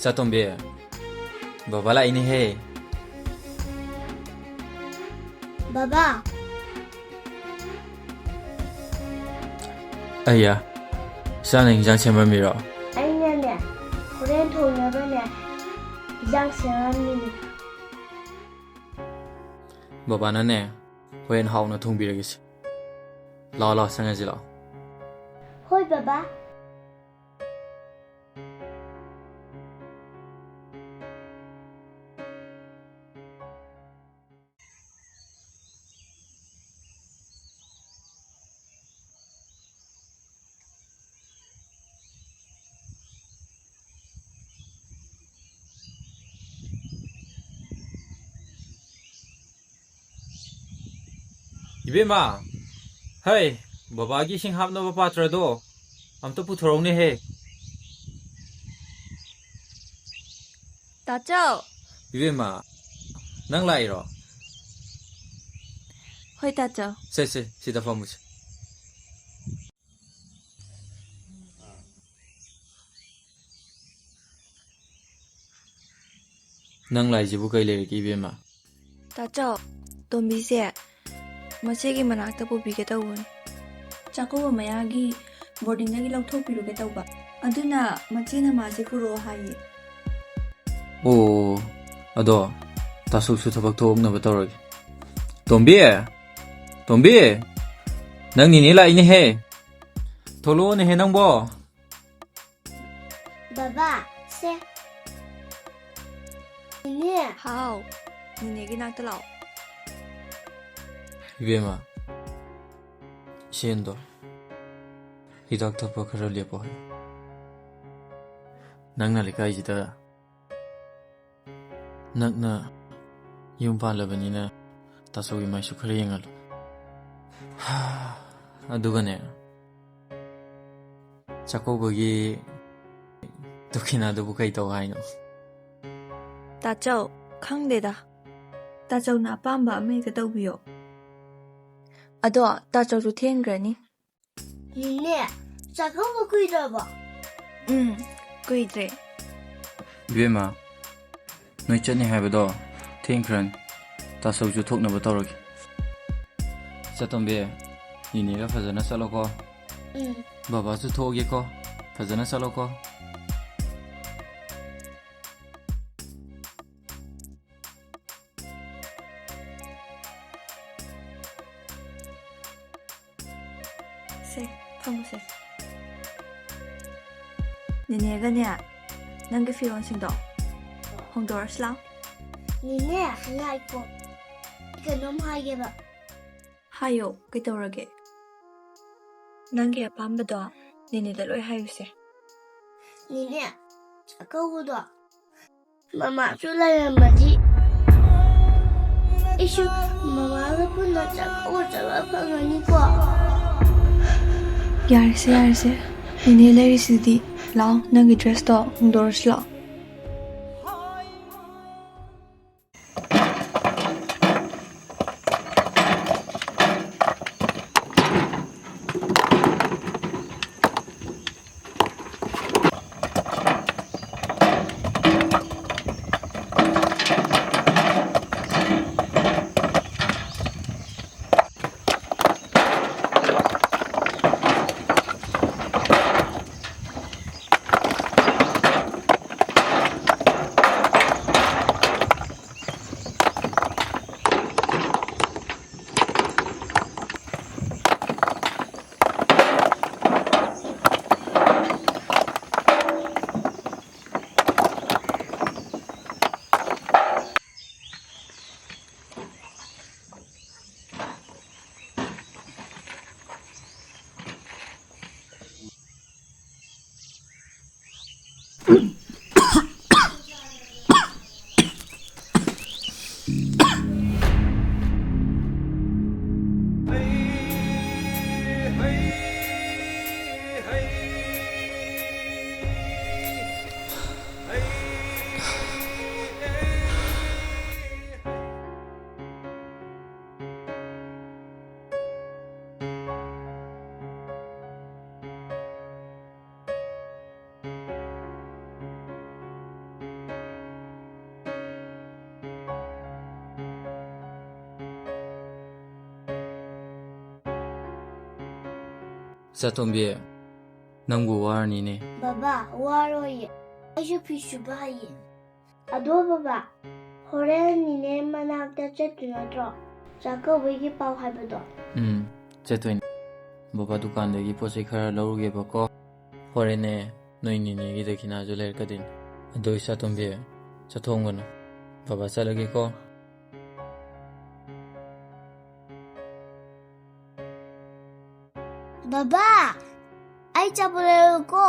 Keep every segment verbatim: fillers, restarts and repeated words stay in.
ꯇꯥꯇꯣꯝꯕꯤ, ꯕꯕꯥ ꯂꯥꯛꯏꯅꯦꯍꯦ꯫ ꯕꯕꯥ꯫ ꯑꯩꯌꯥ, ꯏꯆꯥꯅ ꯏꯟꯖꯥꯡ ꯁꯦꯝꯃꯝꯃꯤꯔꯣ? ꯑꯩꯅꯅꯦ, ꯍꯣꯔꯦꯟ ꯊꯣꯡꯅꯕꯅꯦ, ꯏꯟꯖꯥꯡ ꯁꯦꯝꯃꯝꯃꯤꯅꯦ꯫ ꯕꯕꯥꯅꯅꯦ, ꯍꯣꯔꯦꯟ ꯍꯥꯎꯅ ꯊꯣꯡꯕꯤꯔꯒꯦꯁꯦ꯫ ꯂꯥꯛꯑꯣ, ꯂꯥꯛꯑꯣ, ꯆꯪꯉꯁꯤ ꯂꯥꯛꯑꯣ꯫ ꯍꯣꯏ, ꯕꯕꯥ꯫ ꯏꯕꯦꯝꯃ, ꯍꯩ, ꯕꯕꯥꯒꯤ ꯏꯁꯤꯡ ꯍꯥꯞꯅꯕ ꯄꯥꯇ꯭ꯔꯗꯣ ꯑꯝꯇ ꯄꯨꯊꯣꯔꯛꯎꯅꯦꯍꯦ꯫ ꯇꯥꯆꯧ! ꯏꯕꯦꯝꯃ, ꯅꯪ ꯂꯥꯛꯏꯔꯣ? ꯍꯣꯏ, ꯇꯥꯆꯧ꯫ ꯁꯦ, ꯁꯦ, ꯁꯤꯗ ꯐꯝꯃꯨꯁꯦ꯫ ꯅꯪ ꯂꯥꯛꯏꯁꯤꯕꯨ ꯀꯩ ꯂꯩꯔꯒꯦ, ꯏꯕꯦꯝꯃ? ꯇꯥꯆꯧ, ꯇꯣꯝꯕꯤꯁꯦ ꯃꯆꯦꯒꯤ ꯃꯅꯥꯛꯇ ꯄꯨꯕꯤꯒꯦ ꯇꯧꯕꯅꯤ꯫ ꯆꯥꯛꯀꯧꯕ ꯃꯌꯥꯒꯤ ꯕꯣꯔꯗꯤꯡꯗꯒꯤ ꯂꯧꯊꯣꯛꯄꯤꯔꯨꯒꯦ ꯇꯧꯕ꯫ ꯑꯗꯨꯅ ꯃꯆꯦꯅ ꯃꯥꯁꯦ ꯄꯨꯔꯛꯑꯣ ꯍꯥꯏꯌꯦ꯫ ꯑꯣ, ꯑꯗꯣ ꯇꯥꯆꯧꯁꯨ ꯊꯕꯛ ꯊꯣꯛꯅꯕ ꯇꯧꯔꯒꯦ꯫ ꯇꯣꯝꯕꯤ! ꯇꯣꯝꯕꯤ! ꯅꯪ ꯅꯦꯅꯦ ꯂꯥꯛꯏꯅꯦꯍꯦ! ꯊꯣꯛꯂꯛꯑꯣꯅꯦꯍꯦ ꯅꯪꯕꯣ! ꯕꯕꯥ, ꯁꯦ꯫ ꯏꯅꯦ꯫ ꯍꯥꯎ, ꯅꯦꯅꯦꯒꯤ ꯅꯥꯛꯇ ꯂꯥꯛꯑꯣ꯫ ꯏꯕꯦꯝꯃ, ꯏꯁꯦꯟꯗꯣ ꯍꯤꯗꯥꯛ ꯊꯛꯄ ꯈꯔ ꯂꯦꯞꯄꯣ ꯍꯥꯏꯌꯨ꯫ ꯅꯪꯅ ꯂꯩꯀꯥꯏꯁꯤꯗ ꯅꯛꯅ ꯌꯨꯝ ꯄꯥꯜꯂꯕꯅꯤꯅ ꯇꯥꯆꯧꯒꯤ ꯃꯥꯏꯁꯨ ꯈꯔ ꯌꯦꯡꯍꯜꯂꯨ꯫ ꯑꯗꯨꯒꯅꯦ, ꯆꯥꯛꯀꯧꯕꯒꯤ ꯗꯈꯤꯅꯥꯗꯨꯕꯨ ꯀꯩ ꯇꯧ ꯍꯥꯏꯅꯣ? ꯇꯥꯆꯧ, ꯈꯪꯗꯦꯗ꯫ ꯇꯥꯆꯧꯅ ꯑꯄꯥꯝꯕ ꯑꯃ ꯍꯦꯛꯇ ꯇꯧꯕꯤꯌꯣ꯫ ꯑꯗꯣ ꯇꯥꯆꯧꯁꯨ ꯊꯦꯡꯈ꯭ꯔꯅꯤ꯫ ꯅꯦꯅꯦ, ꯆꯥꯛꯀꯧꯕ ꯀꯨꯏꯗ꯭ꯔꯕꯣ? ꯎꯝ, ꯀꯨꯏꯗ꯭ꯔꯦ꯫ ꯏꯕꯦꯝꯃ, ꯅꯣꯏ ꯆꯠꯅꯤ ꯍꯥꯏꯕꯗꯣ ꯊꯦꯡꯈ꯭ꯔꯅꯤ꯫ ꯇꯥꯁꯧꯁꯨ ꯊꯣꯛꯅꯕ ꯇꯧꯔꯒꯦ꯫ ꯆꯠꯇꯣꯝꯕꯤ, ꯅꯤꯅꯦꯒ ꯐꯖꯅ ꯆꯠꯂꯣꯀꯣ꯫ ꯎꯝ꯫ ꯕꯕꯥꯁꯨ ꯊꯣꯛꯑꯒꯦꯀꯣ꯫ ꯐꯖꯅ ꯆꯠꯂꯣꯀꯣ꯫ ꯁꯦ, ꯐꯝꯃꯨꯁꯦ꯫ ꯅꯦꯅꯦꯒꯅꯦ, ꯅꯪꯒꯤ ꯐꯤꯔꯣꯜꯁꯤꯡꯗꯣ ꯍꯣꯡꯗꯣꯛꯑꯁꯤ ꯂꯥꯎ꯫ ꯅꯦꯅꯦ, ꯉꯥꯏꯈꯣ꯫ ꯀꯩꯅꯣꯝ ꯍꯥꯏꯒꯦꯕ꯫ ꯍꯥꯏꯌꯣ, ꯀꯩꯗꯧꯔꯒꯦ? ꯅꯪꯒꯤ ꯑꯄꯥꯝꯕꯗꯣ ꯅꯦꯅꯦꯗ ꯂꯣꯏ ꯍꯥꯏꯌꯨꯁꯦ꯫ ꯅꯦꯅꯦ, ꯆꯥꯛꯀꯧꯕꯗꯣ ꯃꯃꯥꯁꯨ ꯂꯩꯔꯝꯃꯗꯤ ꯑꯩꯁꯨ ꯃꯃꯥꯒ ꯄꯨꯟꯅ ꯆꯥꯛꯀꯧꯕ ꯆꯠꯄ ꯐꯪꯉꯅꯤꯀꯣ꯫ ꯌꯥꯔꯦꯁꯦ, ꯌꯥꯔꯦꯁꯦ꯫ ꯅꯦꯅꯦ ꯂꯩꯔꯤꯁꯤꯗꯤ꯫ ꯂꯥꯎ, ꯅꯪꯒꯤ ꯗ꯭ꯔꯦꯁꯇꯣ ꯍꯣꯡꯗꯣꯛꯑꯁꯤ ꯂꯥꯎ꯫ ꯆꯥꯇꯣꯝꯕꯤ, ꯅꯪꯕꯨ ꯋꯥꯔꯅꯤꯅꯦ꯫ ꯕꯕꯥ, ꯋꯥꯔꯣꯏꯌꯦ꯫ ꯑꯩꯁꯨ ꯐꯤ ꯁꯨꯕ ꯍꯩꯌꯦ꯫ ꯑꯗꯣ ꯕꯕꯥ, ꯍꯣꯔꯦꯟ ꯅꯤꯅꯦ ꯃꯅꯥꯛꯇ ꯆꯠꯇꯣꯏ ꯅꯠꯇ꯭ꯔꯣ? ꯆꯥꯛꯀꯧꯕꯒꯤ ꯄꯥꯎ ꯍꯥꯏꯕꯗꯣ꯫ ꯎꯝ, ꯆꯠꯇꯣꯏꯅꯦ꯫ ꯕꯕꯥ ꯗꯨꯀꯥꯟꯗꯒꯤ ꯄꯣꯠ ꯆꯩ ꯈꯔ ꯂꯧꯔꯨꯒꯦꯕꯀꯣ꯫ ꯍꯣꯔꯦꯟꯅꯦ, ꯅꯣꯏ ꯅꯤꯅꯦꯒꯤ ꯗꯈꯤꯅꯥꯁꯨ ꯂꯩꯔꯛꯀꯗꯣꯏꯅꯤ꯫ ꯑꯗꯣ ꯏꯆꯥꯇꯣꯝꯕꯤ, ꯆꯠꯊꯣꯛꯑꯝꯒꯅꯨ꯫ ꯕꯕꯥ ꯆꯠꯂꯒꯦꯀꯣ꯫ ꯕꯕꯥ, ꯑꯩ ꯆꯥꯄꯣꯠ ꯂꯩꯔꯛꯎꯀꯣ꯫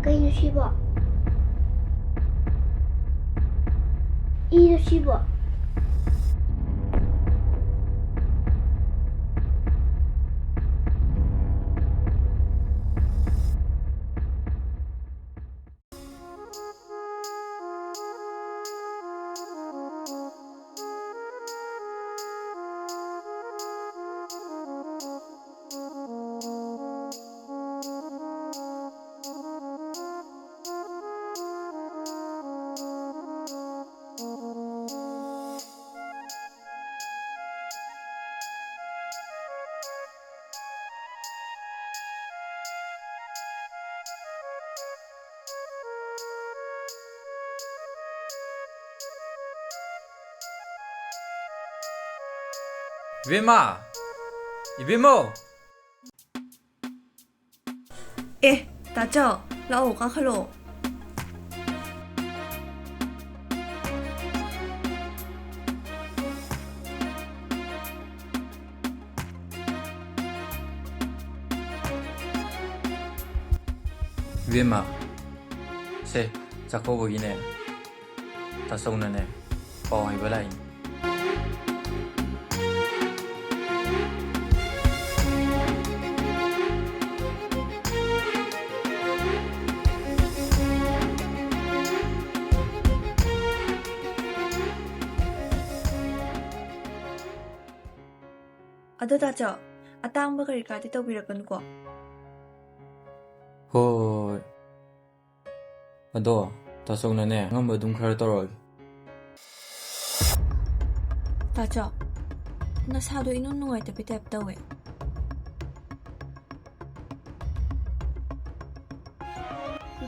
ꯀꯩꯅꯣ ꯁꯤꯕꯣ? ꯏꯔꯣ ꯁꯤꯕꯣ? ꯏꯕꯦꯝꯃ! ꯏꯕꯦꯝꯃꯧ! ꯑꯦ, ꯇꯥꯆꯧ, ꯂꯥꯛꯑꯣ, ꯀꯥꯈꯠꯂꯛꯑꯣ꯫ ꯏꯕꯦꯝꯃ, ꯁꯦ, ꯆꯥꯛꯀꯧꯕꯒꯤꯅꯦ, ꯇꯥꯆꯧꯅꯅꯦ, ꯄꯥꯎ ꯍꯥꯏꯕ ꯂꯥꯛꯏꯅꯦ꯫ ꯑꯗꯣ ꯇꯥꯆꯧ, ꯑꯇꯥꯡꯕ ꯀꯔꯤ ꯀꯔꯥꯗꯤ ꯇꯧꯕꯤꯔꯛꯀꯅꯨꯀꯣ꯫ ꯍꯣꯏ꯫ ꯑꯗꯣ ꯇꯥꯆꯧꯅꯅꯦ, ꯑꯉꯝꯕ ꯑꯗꯨꯝ ꯈꯔ ꯇꯧꯔꯛꯑꯒꯦ꯫ ꯇꯥꯆꯧ, ꯅꯁꯥꯗꯣ ꯏꯅꯨꯡ ꯅꯨꯡꯉꯥꯏꯇꯕꯩ ꯇꯥꯏꯞ ꯇꯧꯋꯦ꯫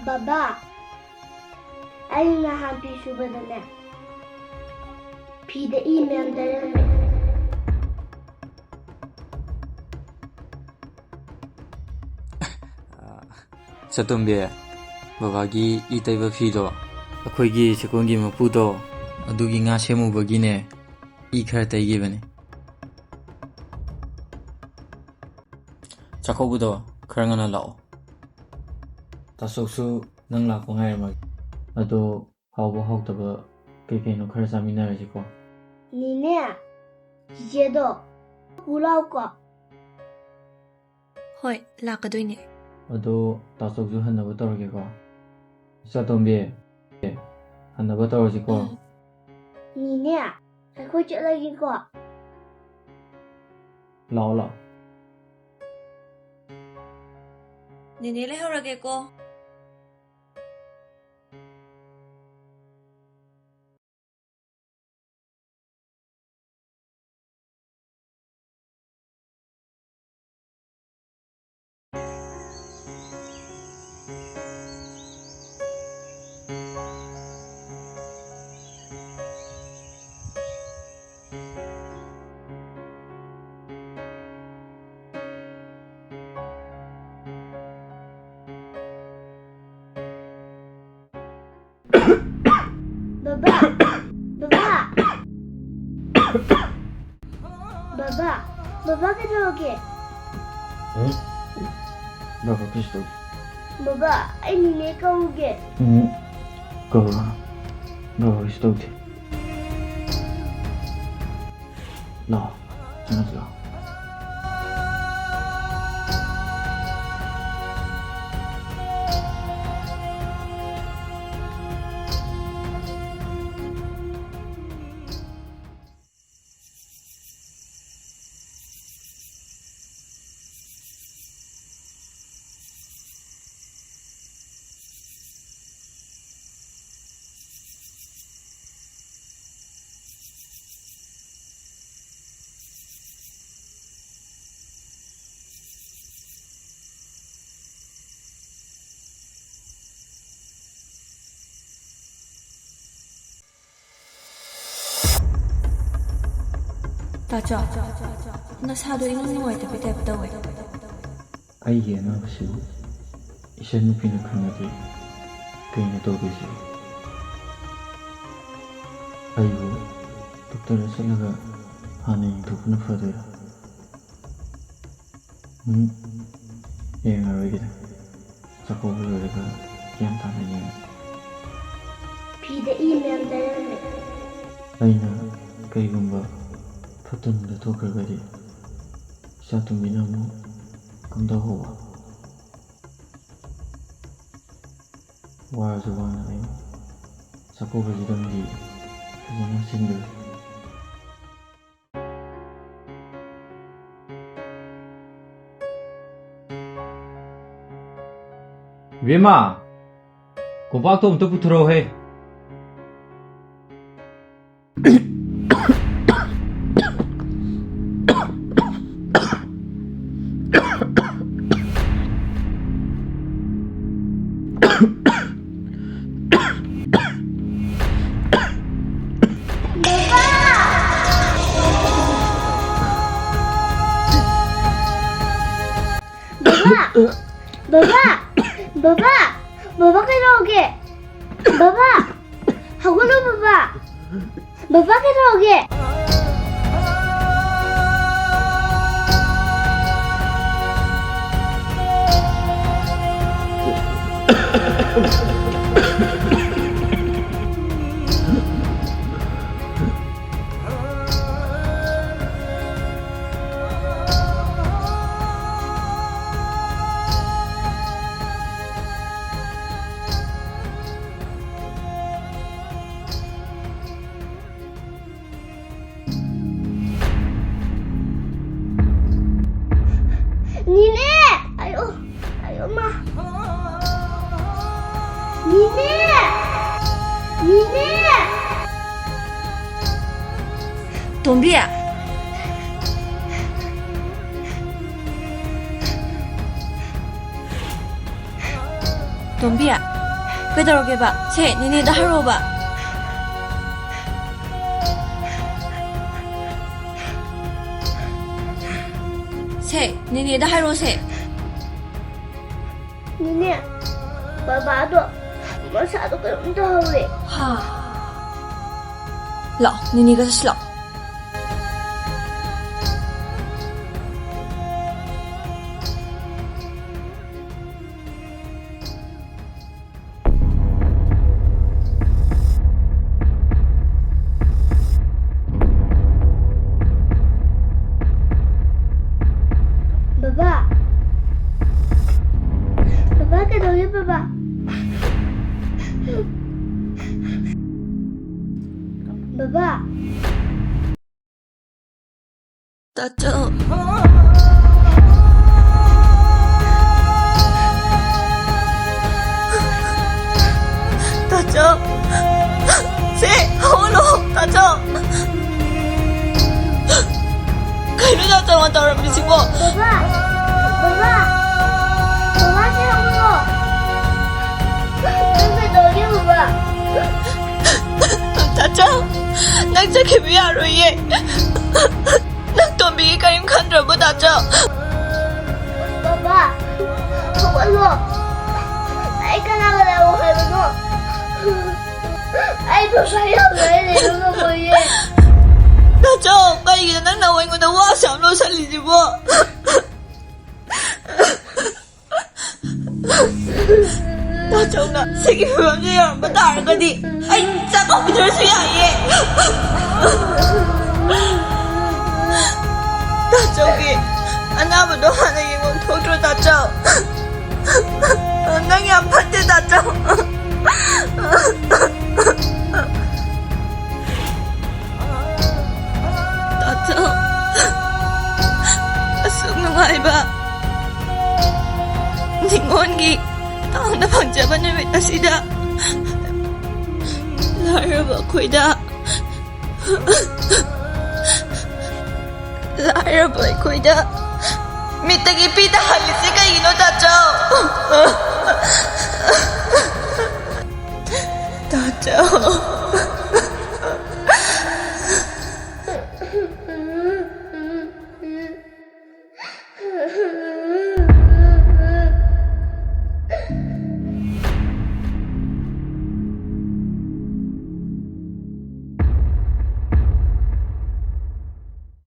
ꯕꯕꯥ, ꯑꯩ ꯅꯍꯥꯟ ꯐꯤ ꯁꯨꯕꯗꯅꯦ, ꯐꯤꯗ ꯏ ꯃꯌꯥꯝ ꯇꯩꯔꯝꯃꯦ꯫ ꯆꯇꯣꯝꯕꯤ, ꯕꯕꯥꯒꯤ ꯏ ꯇꯩꯕ ꯐꯤꯗꯣ ꯑꯩꯈꯣꯏꯒꯤ ꯆꯦꯛꯀꯣꯟꯒꯤ ꯃꯄꯨꯗꯣ, ꯑꯗꯨꯒꯤ ꯉꯥ ꯁꯦꯝꯃꯨꯕꯒꯤꯅꯦ, ꯏ ꯈꯔ ꯇꯩꯈꯤꯕꯅꯦ꯫ ꯆꯥꯛꯀꯧꯕꯗꯣ ꯈꯔ ꯉꯟꯅ ꯂꯥꯛꯑꯣ꯫ ꯇꯥꯆꯧꯁꯨ ꯅꯪ ꯂꯥꯛꯄ ꯉꯥꯏꯔꯝꯃꯒꯦ꯫ ꯑꯗꯣ ꯍꯥꯎꯕ ꯍꯥꯎꯇꯕ ꯀꯩ ꯀꯩꯅꯣ ꯈꯔ ꯆꯥꯃꯤꯟꯅꯔꯁꯤꯀꯣ꯫ ꯅꯦꯅꯦ, ꯆꯤꯆꯦꯗꯣ ꯄꯨ ꯂꯥꯎꯀꯣ꯫ ꯍꯣꯏ, ꯂꯥꯛꯀꯗꯣꯏꯅꯦ꯫ ꯑꯗꯣ ꯇꯥꯆꯧꯁꯨ ꯍꯟꯅꯕ ꯇꯧꯔꯒꯦꯀꯣ꯫ ꯏꯆꯥꯇꯣꯝꯕꯤ, ꯍꯟꯅꯕ ꯇꯧꯔꯁꯤꯀꯣ꯫ ꯎꯝ꯫ ꯅꯦꯅꯦ, ꯑꯩꯈꯣꯏ ꯆꯠꯂꯒꯦꯀꯣ꯫ ꯂꯥꯛꯑꯣ, ꯂꯥꯛꯑꯣ꯫ ꯅꯦꯅꯦ ꯂꯩꯍꯧꯔꯒꯦꯀꯣ꯫ ꯕꯕꯥ! ꯕꯕꯥ! ꯕꯕꯥ! ꯕꯕꯥ ꯀꯩꯗꯧꯔꯒꯦ? ꯎꯝ? ꯕꯕꯥ ꯀꯩꯁꯨ ꯇꯧꯗꯦ꯫ ꯕꯕꯥ, ꯑꯩ ꯅꯤꯅꯦ ꯀꯧꯒꯦ꯫ ꯎꯝ, ꯀꯧꯔꯣ꯫ ꯕꯕꯥ ꯀꯩꯁꯨ ꯇꯧꯗꯦ꯫ ꯂꯥꯛꯑꯣ, ꯆꯪꯉꯁꯤ ꯂꯥꯛꯑꯣ꯫ ꯄꯥꯆꯥ, ꯅꯁꯥꯗꯣ ꯏꯅꯨꯡ ꯅꯨꯡꯉꯥꯏꯇꯕꯩ ꯇꯥꯏꯞ ꯇꯧꯋꯦ꯫ ꯑꯩꯒꯤ ꯑꯅꯥꯕꯁꯤꯕꯨ ꯏꯆꯟꯅꯨꯄꯤꯅ ꯈꯪꯉꯗꯤ ꯀꯩꯅꯣ ꯇꯧꯗꯣꯏꯁꯤꯕꯣ? ꯑꯩꯕꯨ ꯗꯣꯛꯇꯔꯗ ꯆꯠꯂꯒ ꯍꯥꯟꯅ ꯌꯦꯡꯊꯣꯛꯄꯅ ꯐꯗꯣꯏꯔꯥ? ꯎꯝ, ꯌꯦꯡꯉꯔꯣꯏꯒꯦꯗ꯫ ꯆꯥꯛꯀꯧꯕ ꯂꯣꯏꯔꯒ ꯒ꯭ꯌꯥꯟ ꯇꯥꯅ ꯌꯦꯡꯉꯒꯦ꯫ ꯐꯤꯗ ꯏ ꯃꯌꯥꯝ ꯇꯩꯔꯝꯃꯦ꯫ ꯑꯩꯅ ꯀꯩꯒꯨꯝꯕ ꯐꯠꯇꯅꯨꯡꯗ ꯊꯣꯛꯈ꯭ꯔꯒꯗꯤ ꯏꯆꯥꯇꯣꯝꯕꯤꯅ ꯑꯃꯨꯛ ꯀꯝꯗꯧꯍꯧꯕ? ꯋꯥꯔꯁꯨ ꯋꯥꯅ ꯑꯩ ꯆꯥꯛꯀꯧꯕꯁꯤꯗꯪꯗꯤ ꯐꯖꯅ ꯁꯤꯟꯕꯤꯔꯣ꯫ ꯏꯕꯦꯝꯃ, ꯀꯣꯝꯄꯥꯛꯇꯣ ꯑꯝꯇ ꯄꯨꯊꯣꯔꯛꯎꯍꯦ꯫ ꯕꯕꯥ! ꯕꯕꯥ! ꯕꯕꯥ! ꯕꯕꯥ, ꯀꯩꯗꯧꯔꯒꯦ? ꯕꯕꯥ! ꯍꯧꯒꯠꯂꯣ, ꯕꯕꯥ! ꯕꯕꯥ, ꯀꯩꯗꯧꯔꯒꯦ? ꯅꯦꯅꯦ! ꯑꯌꯣ! ꯑꯌꯣ ꯃꯥ! ꯅꯦꯅꯦ! ꯅꯦꯅꯦ! ꯇꯣꯝꯕꯤ! ꯇꯣꯝꯕꯤ, ꯀꯩꯗꯧꯔꯒꯦꯕ? ꯁꯦ, ꯅꯦꯅꯦꯗ ꯍꯥꯏꯔꯛꯑꯣꯕ꯫ ꯁꯦ, ꯅꯦꯅꯦꯗ ꯍꯥꯏꯔꯣꯁꯦ꯫ ꯅꯦꯅꯦ, ꯕꯕꯥꯗꯣ ꯃꯁꯥꯗꯣ ꯀꯩꯅꯣꯝ ꯇꯧꯍꯧꯔꯦ꯫ ꯍꯥ? ꯂꯥꯛꯑꯣ, ꯅꯦꯅꯦꯒ ꯆꯠꯁꯤ ꯂꯥꯛꯑꯣ꯫ ꯕꯕꯥ꯫ ꯕꯕꯥ, ꯀꯩꯗꯧꯔꯤ, ꯕꯕꯥ? ꯕꯕꯥ꯫ ꯇꯥꯆꯧ꯫ ꯇꯥꯆꯧ꯫ ꯁꯦ, ꯍꯧꯒꯠꯂꯣ, ꯇꯥꯆꯧ꯫ ꯀꯩꯅꯣ ꯇꯥꯆꯧꯅ ꯇꯧꯔꯝꯃꯤꯁꯤꯕꯣ? ꯕꯕꯥ, ꯕꯕꯥ, ꯕꯕꯥ, ꯁꯦ ꯍꯧꯒꯠꯂꯣ꯫ ꯅꯪ ꯀꯩꯗꯧꯔꯒꯦ, ꯕꯕꯥ? ꯇꯥꯆꯧ, ꯅꯪ ꯆꯠꯈꯤꯕ ꯌꯥꯔꯣꯏꯌꯦ꯫ ꯅꯪ ꯇꯣꯝꯕꯤꯒꯤ ꯀꯔꯤꯝ ꯈꯟꯗ꯭ꯔꯕꯣ, ꯇꯥꯆꯧ? ꯕꯕꯥ, ꯍꯧꯒꯠꯂꯣ꯫ ꯑꯩ ꯀꯅꯥꯒ ꯂꯩꯌꯣ ꯍꯥꯏꯕꯅꯣ? ꯑꯩ ꯄꯩꯁꯥ ꯌꯥꯎꯗ꯭ꯔꯦ, ꯑꯩ ꯂꯩꯕ ꯉꯝꯃꯣꯏꯌꯦ꯫ ꯇꯥꯆꯧ, ꯀꯩꯒꯤꯅꯣ ꯅꯪꯅ ꯑꯩꯉꯣꯟꯗ ꯋꯥ ꯑꯁꯨꯛ ꯌꯥꯝ ꯂꯣꯠꯁꯜꯂꯤꯁꯤꯕꯣ? ꯇꯥꯆꯧꯅ ꯁꯤꯒꯤ ꯐꯤꯕꯝꯁꯦ ꯌꯧꯔꯝꯕ ꯇꯥꯔꯒꯗꯤ ꯑꯩ ꯆꯥꯛ ꯀꯧꯕꯤꯗ꯭ꯔꯁꯨ ꯌꯥꯏꯌꯦ꯫ ꯇꯥꯆꯧꯒꯤ ꯑꯅꯥꯕꯗꯣ ꯍꯥꯟꯅ ꯌꯦꯡꯐꯝ ꯊꯣꯛꯇ꯭ꯔꯣ, ꯇꯥꯆꯧ? ꯅꯪ ꯌꯥꯝ ꯐꯠꯇꯦ, ꯇꯥꯆꯧ꯫ ꯇꯥꯆꯧ, ꯑꯁꯨꯛ ꯅꯨꯡꯉꯥꯏꯕ ꯅꯤꯉꯣꯜꯒꯤ ꯇꯥꯡꯅ ꯐꯪꯖꯕ ꯅꯨꯃꯤꯠ ꯑꯁꯤꯗ ꯂꯥꯏꯔꯕ ꯑꯩꯈꯣꯏꯗ, ꯂꯥꯏꯔꯕ ꯑꯩꯈꯣꯏꯗ ꯃꯤꯠꯇꯒꯤ ꯄꯤ ꯇꯥꯍꯜꯂꯤꯁꯦ ꯀꯩꯒꯤꯅꯣ, ꯇꯥꯆꯧ? ꯇꯥꯆꯧ꯫